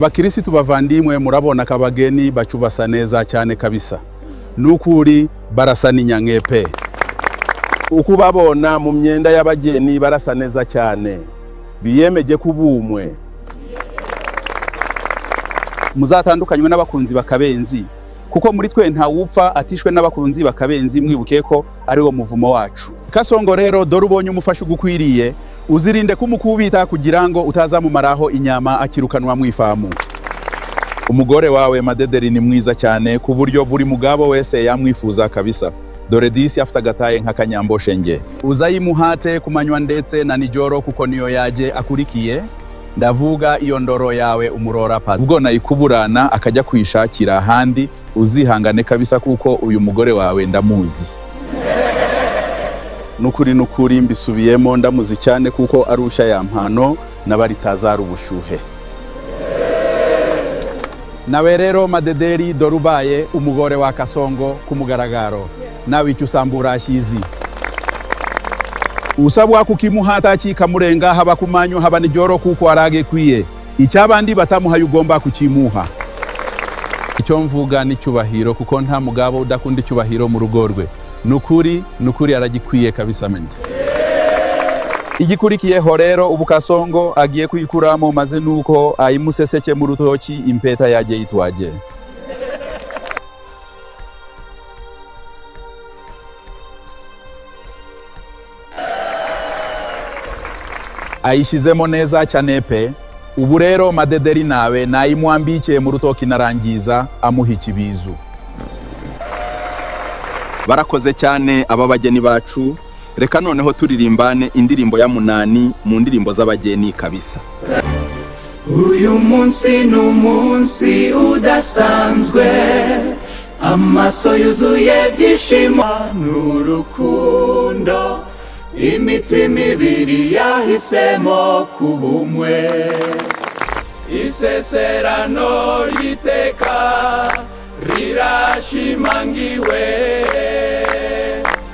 Bakirisitu bavandimwe, murabona kabageni bacu basa neza cyane kabisa. Nukuri barasa n'inyange pe. Ukubabona mu myenda y'abageni barasa neza cyane, biyemeje kubumwe. Muzatandukanywe n'abakunzi bakabenzi, kuko muri twe ntawupfa atishwe n'abakunzi bakabenzi. Mwibuke ko ari wo muvumo wacu. Kasongo rero, dore ubonye umufasha ugukwiriye, uzirinde kumukubita kugira ngo utazamumaraho inyama akirukanwa mu ifamu. Umugore wawe Madederi ni mwiza cyane ku buryo buri mugabo wese yamwifuza kabisa. Dore disi afite agataye nk'akanyamboshenge. Uzayimuhate kumanywa ndetse na nijoro, kuko niyo yaje akurikiye. Ndavuga iyo ndoro yawe umurora pa. Ubwo nayikuburana akajya kwishakira ahandi, uzihangane kabisa kuko uyu mugore wawe ndamuzi. Nukuri nukuri mbisubiyemo, ndamuzi cyane kuko arusha ya mpano n'abaritazara ubushuhe. Nawe rero Madederi, dore ubaye umugore wa Kasongo ku mugaragaro, nawe icyo usambura ashyizi usabwa kukimuhata kikamurenga, haba kumanyu haba nijoro, kuko aragekwiye. Icyabandi batamuhaye ugomba kukimuha. Icyo mvuga ni cyubahiro, kuko nta mugabo udakunda icyubahiro mu rugo rwe. Nukuri nukuri aragikwiye kabisa mente. Igikurikiyeho rero, ubu Kasongo agiye kuyikuramo, maze nuko ayimuseseke mu rutoki impeta yaje yitwaje. Ayishizemo neza cyane pe. Ubu rero Madederi nawe nayimwambikiye mu rutoki, narangiza amuha ikibizu. Barakoze cyane aba bageni bacu. Reka noneho turirimbane indirimbo ya munani mu ndirimbo z'abageni kabisa. Uyu munsi ni umunsi udasanzwe, amaso yuzuye ibyishimo n'urukundo, imitima ibiri yahisemo kuba umwe. Isezerano ry'iteka rirashimangiwe.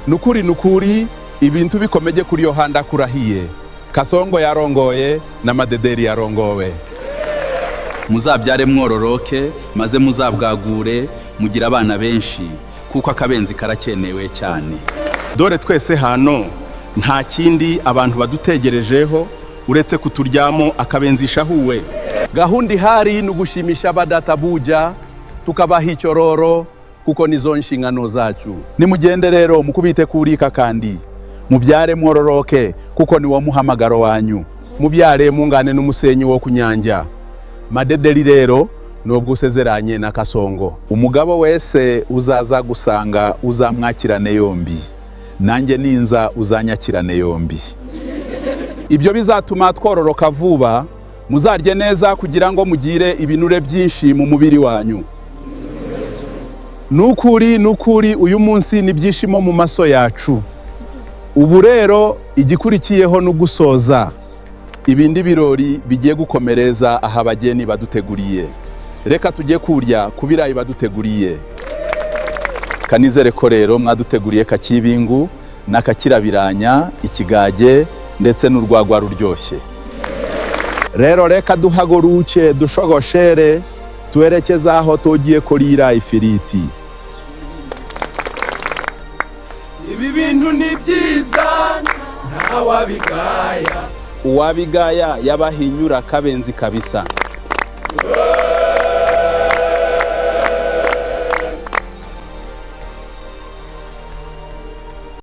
Nukuri nukuri ibintu bikomeje kuri Yohanda kurahiye. Kasongo yarongoye na Madederi yarongowe. Muzabyare mwororoke, maze muzabwagure mugire abana benshi, kuko akabenzi karakenewe cyane. Dore twese hano nta kindi abantu badutegerejeho uretse kuturyamo akabenzisha huwe. Gahunda ihari ni ugushimisha abadatabuja, tukabaha icyororo, kuko nizo nshingano zacu. Nimugende rero mukubite kurika kandi mubyare mwororoke, kuko niwo muhamagaro wanyu. Mubyare mungane n'umusenyi wo kunyanja. Madederi rero nubwo usezeranye na Kasongo, umugabo wese uzaza gusanga uzamwakirane yombi, nanjye ninza uzanyakirane yombi. Ibyo bizatuma twororoka vuba. Muzarye neza kugira ngo mugire ibinure byinshi mu mubiri wanyu. Nukuri nukuri uyu munsi ni ibyishimo mu maso yacu. Ubu rero igikurikiyeho ni ugusoza ibindi birori bigiye gukomereza aha abageni baduteguriye. Reka tujye kurya ku birayi baduteguriye. Kanizere ko rero mwaduteguriye kakibingu n'akakirabiranya, ikigage ndetse n'urwagwa ruryoshye. Rero reka duhaguruke dushogoshere twerekeze aho tugiye kurira ifiriti. Ibi bintu ni byiza, ntawabigaya. Uwabigaya yabahinyura kabenzi kabisa.